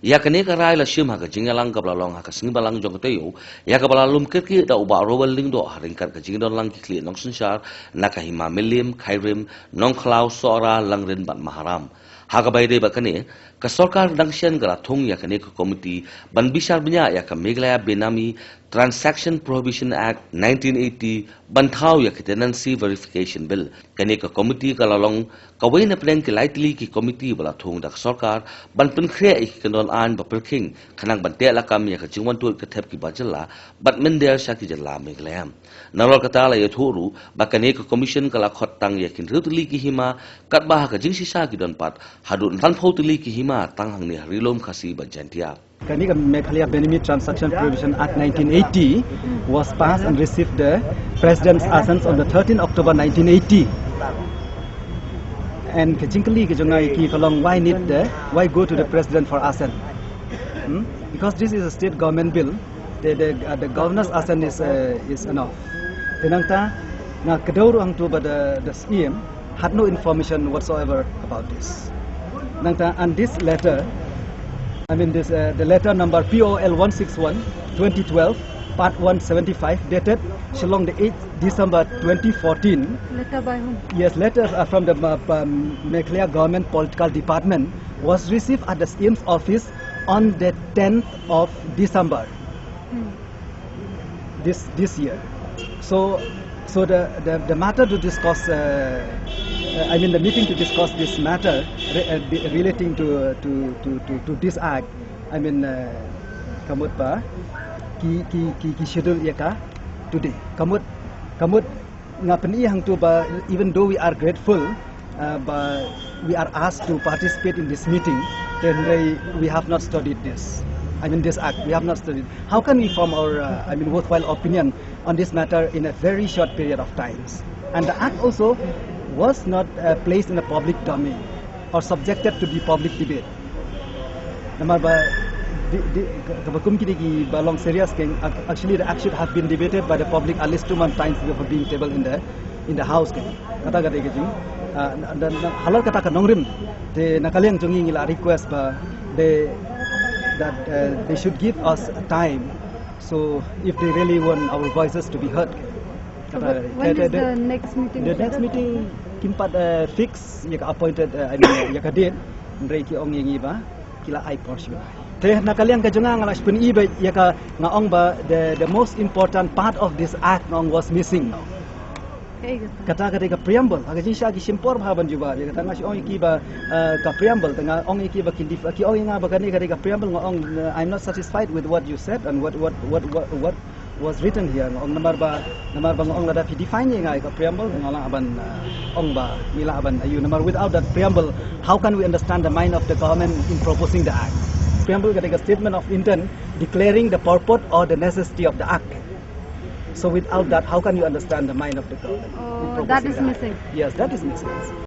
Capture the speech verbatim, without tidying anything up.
Ïa kane ka rai la shim ha ka jingïalang kaba la long ha ka sngi Balang jong ka taïew, ïa kaba la lum kyrkieh da u Bah Rowell Lyngdoh ha ryngkat ka jingdon lang ki khlieh nongsynshar na ka Hima Mylliem, Khyrim, Nongkhlaw, Sohra, Langrin bad Maharam. Ha kaba ïadei bad kane, ka sorkar dang shen ka la thung ïa kane ka komiti ban bishar bniah ïa ka Meghalaya Benami Transaction Prohibition Act nineteen eighty ban thaw ïa ka Tenancy Verification Bill. Kane ka komiti ka la long kawei na pdeng ki lai tylli ki komiti ba la thung da ka sorkar ban pynkhreh ïa ki kyndon aiñ ba pyrkhing khnang ban teh lakam ïa ka jingwan tuid ka thep kiba jylla bad mynder sha ki jylla Meghalaya. Nalor kata la ïathuh ruh ba kane ka commission ka la khot tang ïa ki hynriew tylli ki hima, katba ha ka jingshisha ki don pat haduh sanphew tylli ki hima tang hangne ha Ri Lum Khasi bad Jaintia. Kane ka Meghalaya Benami Transaction Prohibition Act nineteen eighty was passed and received the President's assent on the thirteenth October nineteen eighty. And ka jingkylli ka jong nga ïa ki ka long, why need the, why go to the President for assent? Hmm? Because this is a state government bill, the, the, uh, the governor's assent is, uh, is enough. Te nangta, nga kdew ruh hangto ba the, the Syiem had no information whatsoever about this. Nangta, and this letter, I mean this, uh, the letter number P O L one six one, twenty twelve, part one seventy-five, dated Shillong, the eighth December twenty fourteen. Letter by whom? Yes, letter, uh, from the, uh, um, Meghalaya Government Political Department was received at the Syem's office on the tenth of December. Hmm. This, this year. So, so the, the, the matter to discuss, uh, uh, I mean the meeting to discuss this matter re-, uh, be-, relating to, uh, to, to, to, to this act, I mean, uh, ka mut ba ki, ki, ki, ki schedule ïa ka today. Ka mut, ka mut nga pyni hangto ba, even though we are grateful, uh, ba we are asked to participate in this meeting, then we, we have not studied this. I mean, this act, we have not studied. How can we form our, uh, I mean, worthwhile opinion on this matter in a very short period of times? And the act also was not, uh, placed in the public domain or subjected to the public debate. Namar ba, di, di, ka, kaba kum kine kiba long serious keiñ, ac-, actually the act should have been debated by the public at least two months times before being tabled in the, in the house keiñ. Kata ka dei ka jing, ah, na, na, na, halor kata ka nongrim, te na ka liang jong ngi ngi la request ba they, that, uh, they should give us a time. So if they really want our voices to be heard. So kata, when, when te, is te, the next meeting scheduled? The next meeting kim pat, uh, fix ïa ka appointed, uh, I mean, ïa ka date, hynrei ki ong ïa ngi ba ki la ai por shuh. Te na ka liang ka jong nga nga la pyni ba ïa ka, nga ong ba the, the most important part of this act nga ong was missing. Kaei kata? Kata ka dei ka preamble. Ha ka jingshisha ki shim por bha ban jubab ïa kata. Nga shu ong ïa ki ba, uh, ka preamble, te nga ong ïa ki ba kin def-, ki ong ïa nga ba kane ka dei ka preamble, nga ong, uh, I'm not satisfied with what you said and what, what, what, what, what was written here. Nga ong namar ba, namar ba nga ong lada phi define ïa nga ïa ka preamble, nga lah ban, uh, ong ba ngi lah ban aiu. Namar without that preamble, how can we understand the mind of the government in proposing the act? Preamble ka dei ka statement of intent declaring the purport or the necessity of the act. So without that, how can you understand the mind of the government in proposing the act? Oh, that is missing. Yes, that is missing.